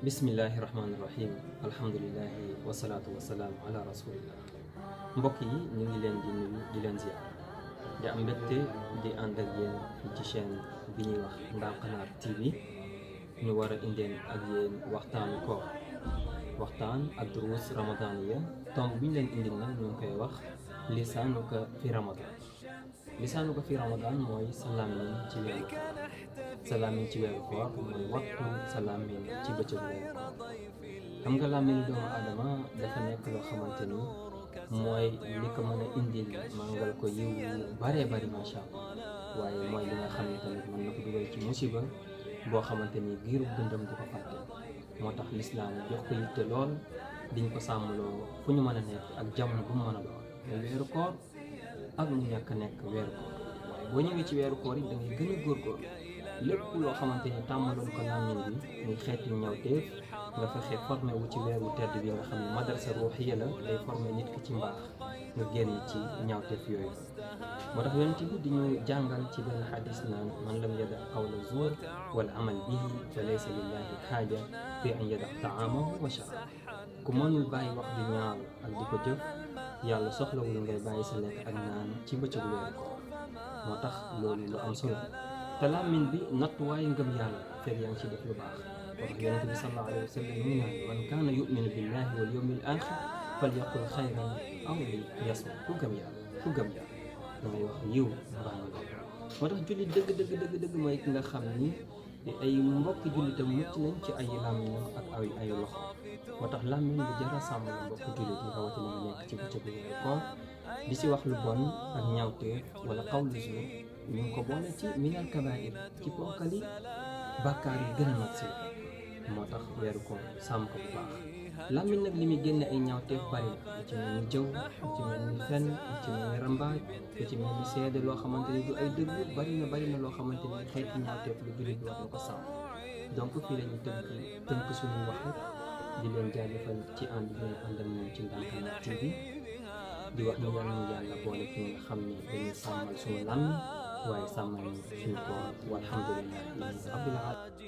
bismillahi rahmaani rahim alhamdulilahi wasalaatu wasalaam ala rasulillah. Mbokk yi ñu ngi leen di nuyu di leen ziar di am mbégte di ànd ak yéen ci chaîne bi ñuy wax Ndankanaar TV ñu war a indeen ak yéen waxtaanu koor waxtaan ak duruus ramadaniya tomb bi ñu leen indil nag ñu ngi koy wax lisaanuka fi ramadan. Lisaanuka fi ramadan mooy sa làmmiñ ci weeru koor. Sa làmmiñ ci weeru koor mooy wattu sa làmmiñ ci bëccëgu weeru koor. xam nga làmmiñu doomu aadama dafa nekk loo xamante ni mooy li ko mën a indil màngal ko yiw baree bari macha allah, waaye mooy li nga xam ne tamit mën na ko dugal ci musiba boo xamante ni giirub dundam du ko fàtte. moo tax lislaam jox ko yitte lool diñ ko sàmmloo fu ñu mën a nekk ak jamono bu mu mën a doon muy weeru koor ak mu ñàkk a nekk weeru koor. waaye boo ñëwee ci weeru koor yi da ngay gën a góorgóorlu lépp loo xamante ni tàmmaloon ko làmmiñ bi muy xeetu ñawteef nga fexe formé wu ci weeru tedd bi nga xam ne madrasa ruuxiya la, day formé nit ki ci mbaax nga génn ci ñawteef yooyu. moo tax yonent bi di ñu jàngal ci benn xadis naan man lam yada qawla zuur wal amal bihi fa laysa lillahi xaaja fi an yada taamahu wa sharaab. ku mënul bàyyi wax di ñaaw ak di ko jëf, yàlla soxlawul ngay bàyyi sa lekk ak naan ci bëccëgu weeru koor. moo tax loolu lu am solo te làmmiñ bi nattuwaayu ngëm yàlla fekk yaa ngi ci def lu baax. wax yonent bi sallallahu alayhi wa sallam mu naan man kaana yuminu billahi wal yawmil axir falyaqul xayran aw liyasmut. ku gëm yàlla da ngay wax yiw mbaa nga lool. moo tax jullit dëgg mooy ki nga xam ni ay mbokki jullitam mucc nañ ci ay làmmiñam ak ay loxo. moo tax làmmiñ bu jar a sàmm la mbokki jullit ñi rawatina nga nekk ci bëccëgu weeru koor di si wax lu bon ak ñaawteef wala xawlu zuur ñu ngi ko boole ci minal kabaa'ir ci ponkali bàkkaar yi gën a mag si. moo tax weeru koor sàmm ko bu baax. làmmiñ nag li muy génne ay ñaawteef bari na, lu ci mel ni jëw, lu ci mel ni fenn, lu ci mel ni rambaaj, lu ci mel ni seede loo xamante ni du ay dëgg. bari na loo xamante ni xeeti ñaawteef lu jullit bi war na ko sàmm. donc fii la ñu tënk suñuy wax rek di leen jaajëfal ci ànd bi ngeen ànd ak ñun ci Ndankanaar TV di wax ni yàlla boole ci nga xam ne dañuy sàmmal suñu làmmiñ waaye sàmmal ñu suñu koor. walhamdulillahi rabbil alamin.